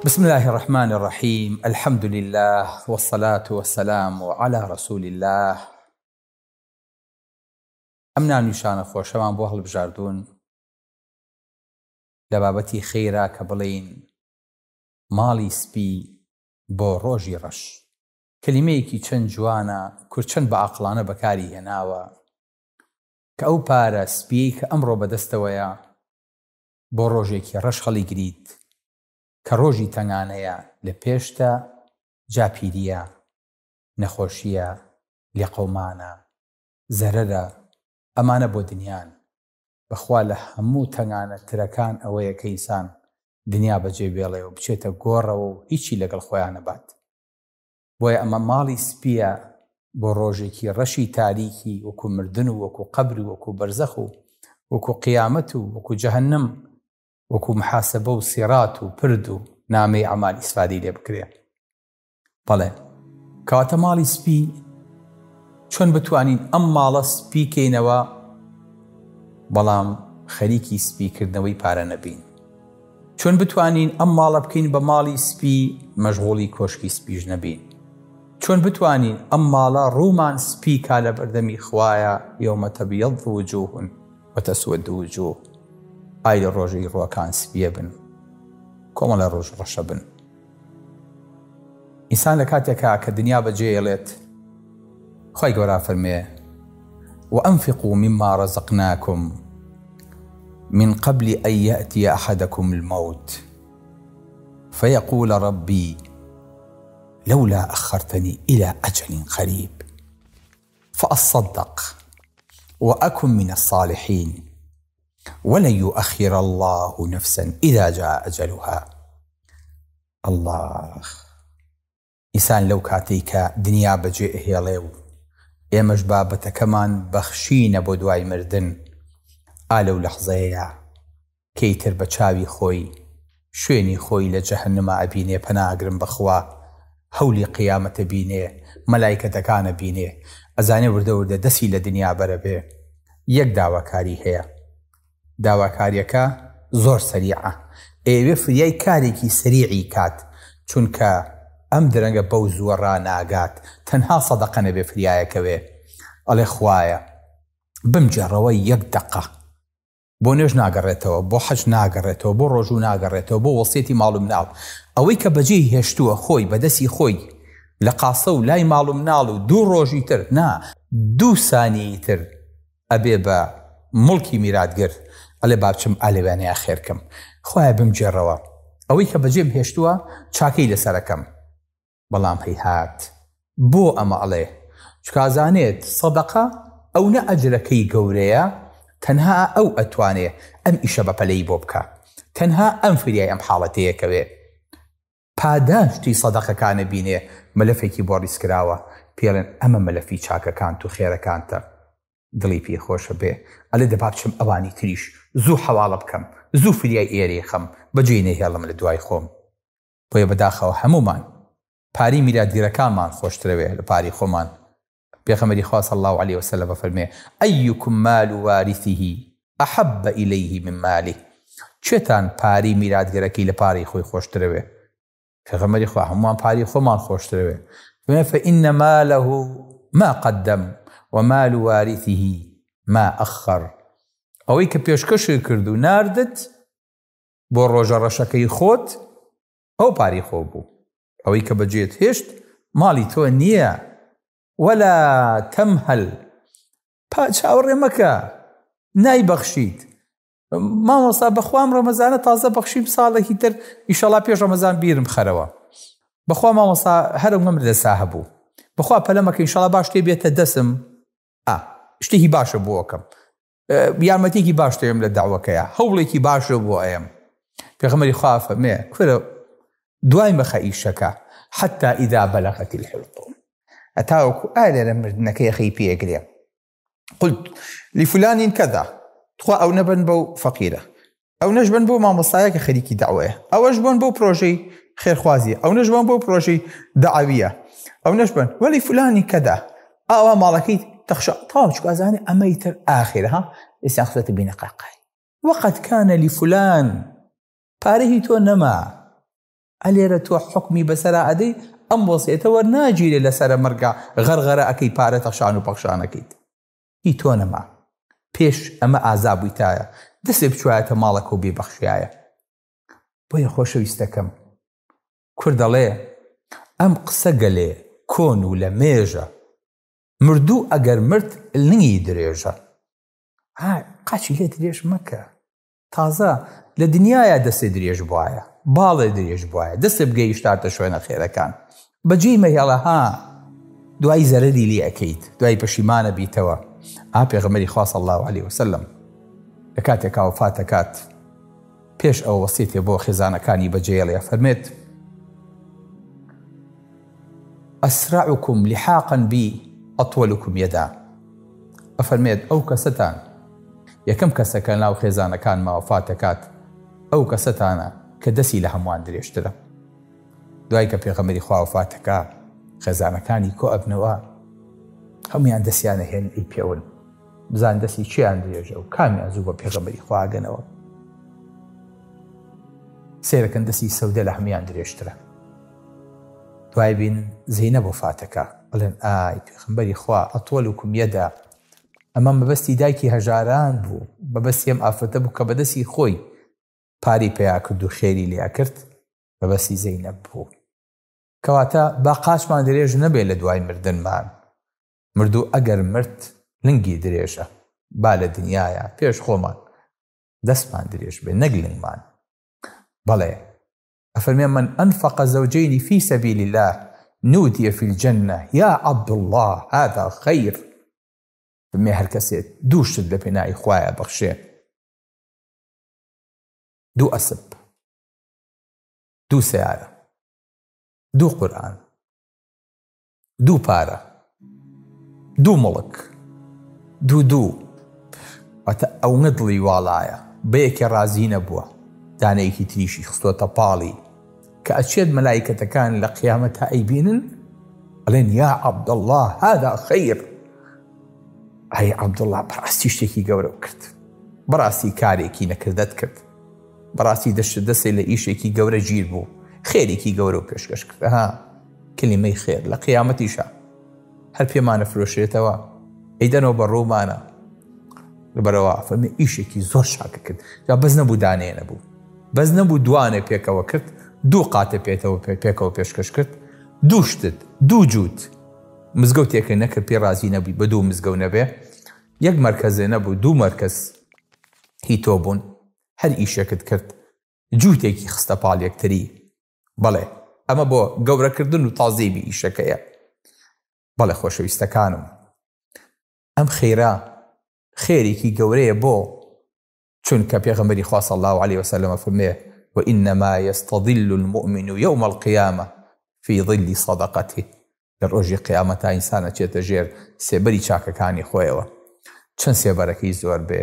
بسم الله الرحمن الرحیم الحمد لله والصلاة والسلام على رسول الله ئەم ناونیشانە خۆشەمان بۆ هەڵبژاردوون لە بابەتی خێرا کە بڵێین ماڵی سپی بۆ ڕۆژی ڕەش کەلیمەیەکی چەند جوانە کورد چەند بە ئاقڵانە بەکاری هێناوە کە ئەو پارە سپیەی کە ئەمڕۆ بەدەستەوەیە بۆ ڕۆژێکی ڕەش هەڵیگریت کە ڕۆژی تەنگانەیە لە پێشتە جا پیریە، نەخۆشیە، لێقەومانە، زەرەرە، ئەمانە بۆ دنیان، بەخوا لە هەموو تەنگانە ترەکان ئەوەیە کە ئینسان دنیا بەجێ بێڵێ و بچێتە گۆڕەوە و هیچی لەگەڵ خۆیا نەبات. بۆیە ئەمە ماڵی سپیە بۆ ڕۆژێکی ڕەشی تاریکی وەکو مردن و وەکو قەبر و وەکو بەرزەخ و وەکو قیامەت و وەکو جەهەنم وەکو محاسبە و سیڕات و پرد و نامەی ئەعمال ئیسفادەی لێ بکرێ. بەڵێ کەواتە ماڵی سپی چۆن بتوانین ئەم ماڵە سپی کەینەوە بەڵام خەریکی سپیکردنەوەی پارە نەبین چۆن بتوانین ئەم ماڵە بکەین بە ماڵی سپی مەشغوڵی کۆشکی سپیش نەبین چۆن بتوانین ئەم ماڵە ڕوومان سپی کا لە بەردەمی خوایە یومە تەبیەض وجوه وتسود وجوه ئای لە ڕۆژەی ڕووەکان سپیە بن کۆمەڵە ڕۆژ ڕەشە بن ئینسان لە کاتێکا کە دنیا بەجێیەڵێت خوای گەورە فەرمێ وأنفقوا مما رزقناكم من قبل أن يأتي أحدكم الموت فيقول ربي لولا أخرتني إلى أجل قريب فأصدق وأكن من الصالحين ولن يؤخر الله نفسا إذا جاء أجلها اللە ئینسان لەو کاتەی کە دنیا بەجێ ئەهێڵێ و ئێمەش بابەتەکەمان بەخشینە بۆ دوای مردن ئا لەو لەحزەیەیا کە ئیتر بە چاوی خۆی شوێنی خۆی لە جەهەنما ئەبینێ پەنا ئەگرم بە خوا هەولی قیامەت ئەبینێ مەلایکەتەکان ئەبینێ ئەزانێ وردە وردە دەسی لە دنیا بەرەبێ یەک داواکاری هەیە داواکاریەکە زۆر سەریعە ئەیەوێ فریای کارێکی سەریعی کات چونکە ئەم درەنگە بەو زووە ڕاناگات تەنها سەدەقە نەبێ فریایەکەوێ ئەڵێ خوایە بمگێڕەوە یەک دەقە بۆ نوێژ ناگەڕێتەوە بۆ حەج ناگەڕێتەوە بۆ ڕۆژوو ناگەڕێتەوە بۆ وەسیەتی ماڵ و مناڵ ئەوەی کە بەجێی هێشتووە خۆی بەدەستی خۆی لە قاسە و لای ماڵ و مناڵ و دوو ڕۆژی تر نا دوو سانیەی تر ئەبێ بە موڵکی میراتگر ئەڵێ با بچم ئا لەویانەیا خێر کەم خوایە بمگێڕەوە ئەوەی کە بەجێم هێشتووە چاکەی لەسەر ئەکەم بەڵام هەیهات بۆ ئەمە ئەڵێ چونکە ئەزانێت سەدەقە ئەونە ئەجرەکەی گەورەیە تەنها ئەو ئەتوانێ ئەم ئیشە بەپەلەی بۆ بکا تەنها ئەم فریای ئەم حاڵەتەیە کەوێ پاداشتی سەدەقەکانە بینێ مەلەفێکی بۆ ڕیزکراوە پێڵێن ئەمە مەلەفی چاکەکانت و خێرەکانتە دڵی پێ خۆشە بێ ئەلێ دەبا بچم ئەوانی تریش زوو حەواڵە بکەم زوو فریای ئێرەی خەم بەجێی نەهێڵم لە دوای خۆم بۆیە بەداخەوە هەموومان پارەی میراتگرەکانمان خۆشترەوێ لە پارەی خۆمان پێغەمبەری خوا صلی اللە علیە وسلم ئەفەرموێ، ایکم مال وارثه احب الیه من ماله، کێتان پارەی میراتگەرەکەی لە پارەی خۆی خۆشترەوێ؟ پێغەمبەری خوا هەمووان پارەی خۆمان خۆشترەوێ. فەرموێ، فان ماله ما قدم ومال وارثه ما اخر، ئەوەی کە پێشکەشت کرد و ناردت بۆ ڕۆژە ڕەشەکەی خۆت ئەو پارەی خۆ بوو ئەوەی کە بەجێت هێشت ماڵی تۆ نییە ولا تەمهل پا چاوەڕێ مەکە نایبەخشیت مامۆستا بەخوام ڕەمەزانە تازە بەخشیم ساڵێکی تر ئیشەڵا پێش ڕەمەزان بیرم خەرەوە بەخوا مامۆستا هەرم مەمر دەسا هەبوو بەخوا پەلەمەکە ئیشەڵا باش شتێ بێتە دەسم ئا شتێکی باشە بۆکەم یارمەتیکی باش دەوێم لە داوەکەیە هەوڵێکی باشە بۆ ئەیەم پێغەمبەری خوا فەرمێ کورە دوای مەخە ئیشەکە حتا ئیدا بەلەغەتی الحلقوم ئەتاوەکو ئا لێرە مردنەکەی خەی پێگرێ قلت لفلان كذا تخوا ئەو نەبن بەو فەقیرە ئەو نەش بن بۆ مامۆستایە کە خەریکی داوەیە ئەوەش بن بۆ پرۆژەی خێرخوازی ئەو نەش بن بۆ پرۆژەی داویە ئەو نەش بن وەلی فلانی کەدا ئاوا ماڵەکەی تەخشە تاو چکە ئەزانێ ئەمەی تر ئاخرە ها ئێستا خستە بینە قاقای وقد كان لفلان پارەی تۆ نەما. ئەلێرە تۆ حوکمی بەسەرا ئەدەی ئەم وەسیەتە وەرناگیرێ لەسەرە مەرگا غەرغەرە ئەکەی پارە تەخشان و پەخشان ئەکەیت هی تۆ نەما پێش ئەمە ئازا بوویتایە دەسێ بچوایەتە ماڵەکە و بێبەخشیایە بۆیە خۆشەویستەکەم کورد دەڵێ ئەم قسە گەلێ کۆن و لە مێژە مردوو ئەگەر مرد لنگی درێژە قاچی لێ درێژ مەکە تازە لە دنیایا دەستێ درێژ بوایە باڵێ درێژ بوایە دەستێ بگەیشتاتە شوێنە خێرەکان بەجێی مەهێڵە ها دوای زەرەری لێ ئەکەیت دوای پەشیمانە بیتەوە ئا پێغەمبەری خوا صلی الله علیه وسلم لە کاتێکا وەفات دەکات پێش ئەوە وەسیەتێ بۆ خێزانەکانی بەجێڵێ فەرمێت أسرعكم لحاقا بی أطولكم يدا ئەفەرمێت ئەو کەسەتان یەکەم کەسە کە ناو خێزانەکانما وەفات دەکات ئەو کەسەتانە کە دەسی لە هەمووان درێژترە. دوای کە پێغەمبەری خوا وەفات دەکا خێزانەکانی کۆ ئەبنەوە هەموویان دەستیان ئەهێنن ئەیپێون بزان دەستی کێیان درێژە و کامیان زوو بە پێغەمبەری خوا ئەگەنەوە. سەیرەکەن دەستی سەودە لە هەموویان درێژترە. دوای بین زەینەب وەفاتەکا ئەڵێن ئای پێغەمبەری خوا ئەتوەلوکم یەدا ئەمە مەبەستی دایکی هەژاران بوو مەبەستی ئەم ئافرەتە بوو کە بەدەستی خۆی پارەی پەیا کرد و خێری لێ ئەکرد مەبەستی زەینەب بوو کەواتە با قاچمان درێژ نەبێ لە دوای مردنمان مردوو ئەگەر مرد لنگی درێژە با لە دنیایا پێش خۆمان دەستمان درێژ بێ نەک لنگمان بەڵێ ئەفەرمێ من انفق زوجین فی سبیل الله نودی فی الجنە یا عبداللە هذا خیر فەرمێ هەر کەسێ دوو شت لە پێناوی خوایە بەخشێ دوو ئەسپ دوو سیارە دوو قورئان دوو پارە دوو مڵک دوو دوو واتە ئەونە دڵی واڵایە بە یەکێ ڕازی نەبووە دانەیەکی تریشی خستۆتە پاڵی کە ئەچێت مەلایکەتەکان لە قیامەتا ئەیبینن ئەڵێن یا عەبدوڵڵا هذا خیر ئای عەبدوڵڵا بەڕاستی شتێکی گەورە کرد بەڕاستی کارێکی نەکردەت کرد بەڕاستی دەشت دەسێ لە ئیشێکی گەورە گیر بوو خێرێکی گەورە و پێشکەش کرد ها کلمەی خێر لە قیامەتیشا هەر پێمانە فرۆشرێتەوە ئەیدەنەوە بە ڕوومانە لەبەرەوە فەرمی ئیشێکی زۆر چاکە کرد جا بەس نەبوو دانەیە نەبوو بەس نەبوو دوانێ پێکەوە کرد دوو قاتە پێتەوە پێکەوە پێشکەش کرد دوو شتت دوو جووت مزگەوتێکە نەکرد پێ ڕازی نەبووی بە دوو مزگەوت نەبێ یەک مەرکەزێ نەبوو دوو مەرکەز هی تۆ بوون هەر ئیشێکت کرد جووتێکی خستە پاڵ یەکتری بەڵێ ئەمە بۆ گەورەکردن و تازیبی ئیشەکەیە بەڵێ خۆشەویستەکانم ئەم خێرە خێرێکی گەورەیە بۆ چونکە پێغەمبەری خوا صلی الله علیه وسلم فەرمێ وإنما يستظل المؤمن يوم القيامة في ظل صدقته لە ڕۆژی قیامەتا ئینسان ئەچێتە ژێر سێبەری چاکەکانی خۆیەوە چەند سێبەرەکەی زۆر بێ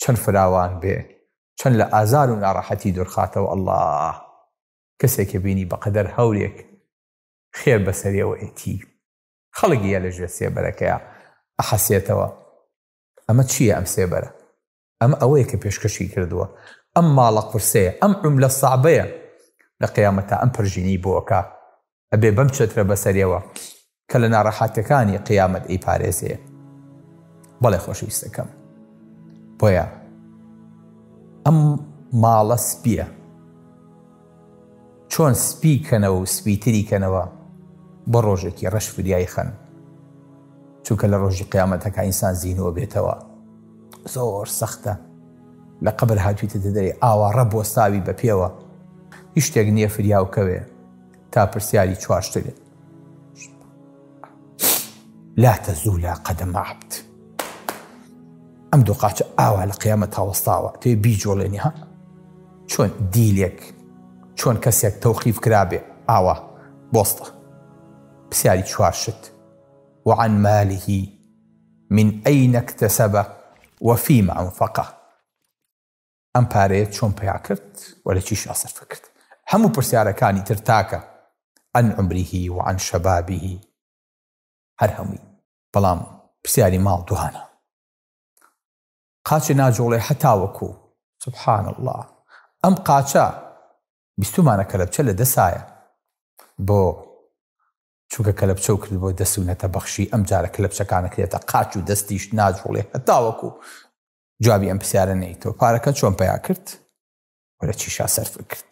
چەند فراوان بێ چەند لە ئازار و ناڕەحەتی دوورخاتەوە ئەڵڵا کەسێکە بینی بەقەدەر هەورێک خێر بەسەریەوە ئێتی خەڵک یە لە ژێر سێبەرەکەیە ئەحەسێتەوە ئەمە چییە ئەم سێبەرە ئەمە ئەوەیە کە پێشکەشی کردووە ئەم ماڵە قورسەیە ئەم عوملە سەعبەیە لە قیامەتا ئەم پرژینەی بۆ ئەکا ئەبێ بەم چەترە بەسەریەوە کە لە ناڕەحەتەکانی قیامەت ئەیپارێزێ بەڵێ خۆشەویستەکەم بۆیە ئەم ماڵە سپیە چۆن سپی کەنەوە و سپیتری کەنەوە بۆ ڕۆژێکی ڕەش فریای خەن چونکە لە ڕۆژی قیامەتەکە ئینسان زینووە بێتەوە زۆر سەختە لە قەبر هاتوویتە دەرێ ئاوا ڕەب وەستاوی بە پێوە هیچ شتێک نییە فریاو کەوێ تا پرسیاری چوار شتێ لا تزول قدم عبد ئەم دوو قاچە ئاوا لە قیامەت هەڵستاوە تێ بیجۆڵێنی ها چۆن دیلێک چۆن کەسێک تەوقیف کرابێ ئاوا بۆستە پرسیاری چوار شت وعن ماله من أين اكتسبه وفيما أنفقه ئەم پارەیە چۆن پیا کرد و لە چیشا سەرف کرد هەموو پرسیارەکانی تر تاکە عن عمره وعن شبابه هەر هەمووی بەڵام پرسیاری ماڵ دوانە قاچێ ناجوڵێ هەتاوەکو سبحان اللە ئەم قاچە. بیستومانە کەلەپچە لە دەسایە بۆ چونکە کەلەپچە و کرد بۆ دەس و نەتە بەخشی ئەم جارە کەلەپچەکانە کرێتە قاچ و دەستیش ناجوڵێ هەتاوەکو جوابی ئەم پرسیارە نەیتەوە پارەکە چۆن پیا کرد و لە چیشا سەرف کرد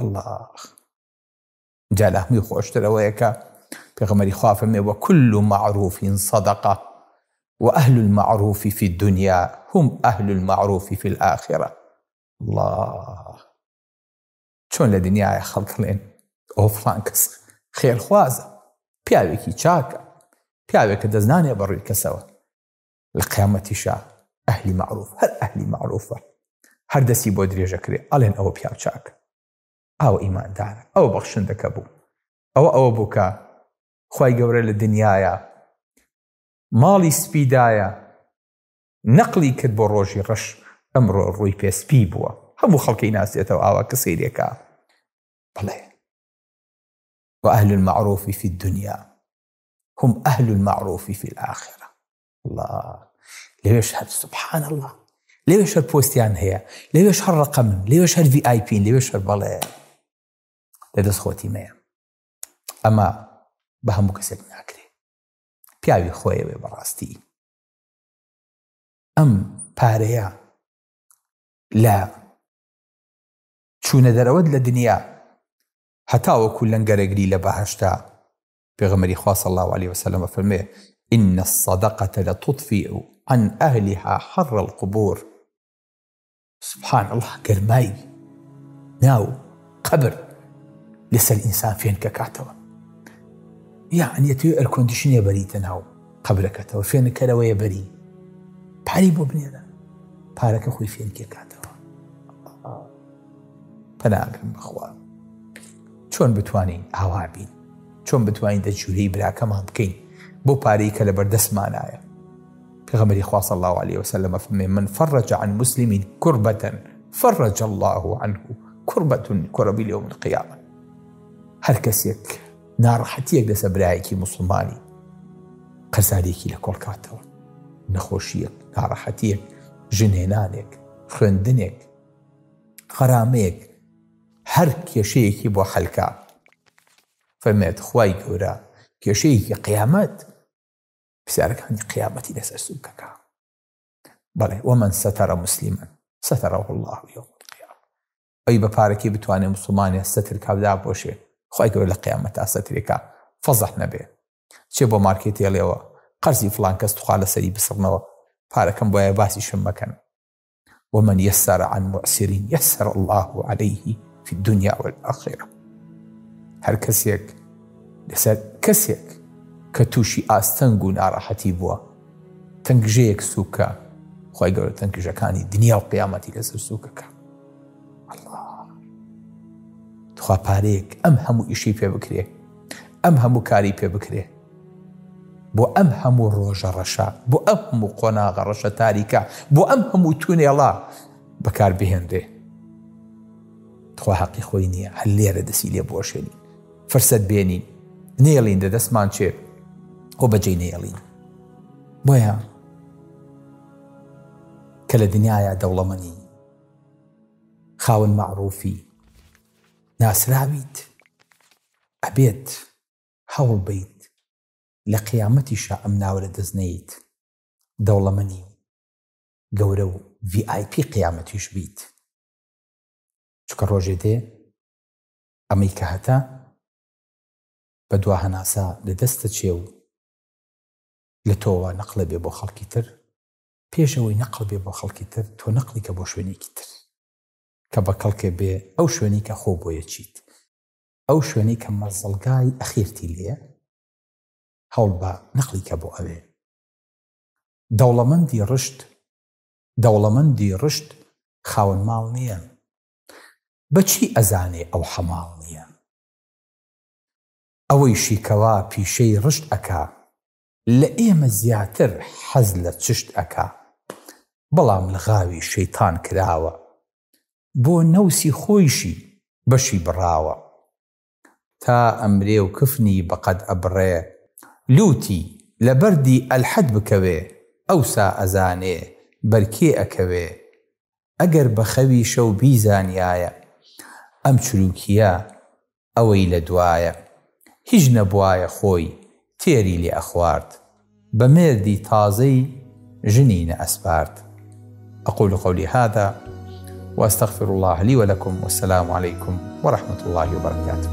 الله جا لە هەمووی خۆشتر ئەوەیە کە پێغەمبەری خوا فەرمووی وکل معروف صدقە وأهل المعروف في الدنيا هم أهل المعروف في الآخرة الله چۆن لە دنیاە خەڵکڵێن ئەو فڵان کەس خێرخوازە پیاوێکی چاکە پیاوێکە دەستنانێ بەڕووی کەسەوە لە قیامەتیشا ئەهلی مەعروف هەر ئەهلی مەعروفە هەر دەستی بۆ درێژەکرێ ئەڵێن ئەوە پیاو چاکە ئەوە ئیماندارە ئەوە بەخشندەکە بوو ئەوە ئەوە بوو کە خوای گەورە لە دنیاە ماڵی سپیدایە نەقلی کرد بۆ ڕۆژی ڕەش ئەمڕۆ ڕووی پێ سپی بووە هەموو خەڵکی ناسێتەوە ئاوا کە سەیرێکە بڵێ وأهل المعروف في الدنيا هم أهل المعروف في الآخرة الله لەوێش هەر سبحان الله لەوێش هەر پۆستیان هەیە لەوێش هەر ڕقەمن لەوێش هەر VIP لەوێش هەر بەڵێ لە دەست خۆتی مەیە ئەمە بە هەموو کەسێک ناکرێ پیاوی خۆیەوێ بەڕاستی ئەم پارەیە لە چوونە دەرەوەت لە دنیا هەتاوەکو لەنگەرەگری لە بەهشتا پێغەمبەری خوا صلی اللە علیە وسلم ئەفەرموێ، ان الصدقە لتطفئ عن اهلها حر القبور، سبحان اللە گەرمای ناو قەبر لەسەر ئینسان فێنکەکاتەوە، یەعنی ئەتەوێ air condition ێ بەریتە ناو قەبرەکەتەوە فێنکەرەوەیە بەری پارەی بۆ بنێرە پارەکە خۆی فێنکێکاتەوە. پەناگرم بەخوا چۆن بتوانین ئاوا بین چۆن بتوانین دەجورەی براکەمان بکەین بۆ پارەی کە لە بەردەستمانایە پێغەمبەری خوا صلی الله علیه وسلم فەرمی من فرج عن مسلم كربة فرج الله عنه كربة كرب يوم القيامة هەر کەسێک ناڕەحەتیەک لەسەر برایەکی مسلمانی قەرزارێکی لە کۆڵکاتەوە نەخۆشیەک ناڕەحەتیەک ژنهێنانێک خوێندنێک غەرامەیەک هەر کێشەیەکی بۆ حەلکا فەرمێت خوای گەورە کێشەیەکی قیامەت پرسیارەکانی قیامەتی لەسەر سوکەکە بەڵێ ومن ستر مسلما ستره الله يوم القيامة ئەی بە پارەکەی بتوانێت مسلمانێ ستر کاودا بۆشێ خوای گەورە لە قیامەتا سترێکا فەزح نەبێ چێ بۆ مارکێتێڵێەوە قەرزی فلان کەس تخوا لەسەری بسڕنەوە پارەکەم بۆیە باسیشم مەکەن ومن يسر عن معسر يسر الله عليه في الدنيا والآخرة هەر کەسێک لەسەر کەسێک کە تووشی ئاستەنگ و ناڕەحەتی بووە تەنگژەیەک سووکە خی گەورە تەنگژەکانی دنیا و قیامەتی لەسەر سووکەکە تخوا پارەیەک ئەم هەموو ئیشی پێ بکرێ ئەم هەموو کاری پێ بکرێ بۆ ئەم هەموو ڕۆژە ڕەشە، بۆ ئەم هەموو قۆناغە ڕەشە تاریکە، بۆ ئەم هەموو تونێڵە بەکار بهێنرێ. تخوا هەقی خۆی نییە هەر لێرە دەسی لێ بوەشێنین، فرسەت بێنین، نێڵین دە دەستمان چێ و بەجێی نێڵین. بۆیە کە لە دنیایا دەوڵەمەنی، خاوەن مەعروفی، ناسراویت، ئەبێت هەوڵ بەیت لە قیامەتیشا ئەم ناوە لە دەست نەیەیت دەوڵەمەنی و گەورە و VIP قیامەتیش بیت چونکە ڕۆژێ دێ ئەمەی کە هەتە بە دوا هەناسە لە دەستە چێ و لە تۆوە نەقلە بێ بۆ خەڵکی تر پێش ئەوەی نەقڵ بێ بۆ خەڵکی تر تۆ نەقلی کە بۆ شوێنێکی تر کە بە کەڵکێ بێ ئەو شوێنی کە خۆ بۆیە چیت ئەو شوێنەی کە مەزڵگای ئەخیرتی لێیە هەوڵبە نەقلی کە بۆ ئەوێ. دەوڵەمەندی ڕشت دەوڵەمەندی ڕشت خاوەن ماڵ نییە بە چی ئەزانێ ئەو حەماڵ نییە ئەوەیشی کەوا پیشەی ڕشت ئەکا لە ئێمە زیاتر حەز لە چشت ئەکا بەڵام لغاوی شەیتان کراوە بۆ نەوسی خۆیشی بەشی بڕاوە تا ئەمرێ و کفنی بە قەد ئەبڕێ لوتی لە بەردی ئەلحەد بکەوێ ئەوسا ئەزانێ بەر کێ ئەکەوێ ئەگەر بە خەوی شەو بیزانیایە. ئەم چروکییە ئەوەی لە دوایە. هیچ نەبوایە خۆی تێری لێ ئەخوارد. بە مێردی تازەی ژنی نەئەسپارد. اقول قولی هذا واستغفر الله لي ولكم والسلام عليكم ورحمة الله وبركاته.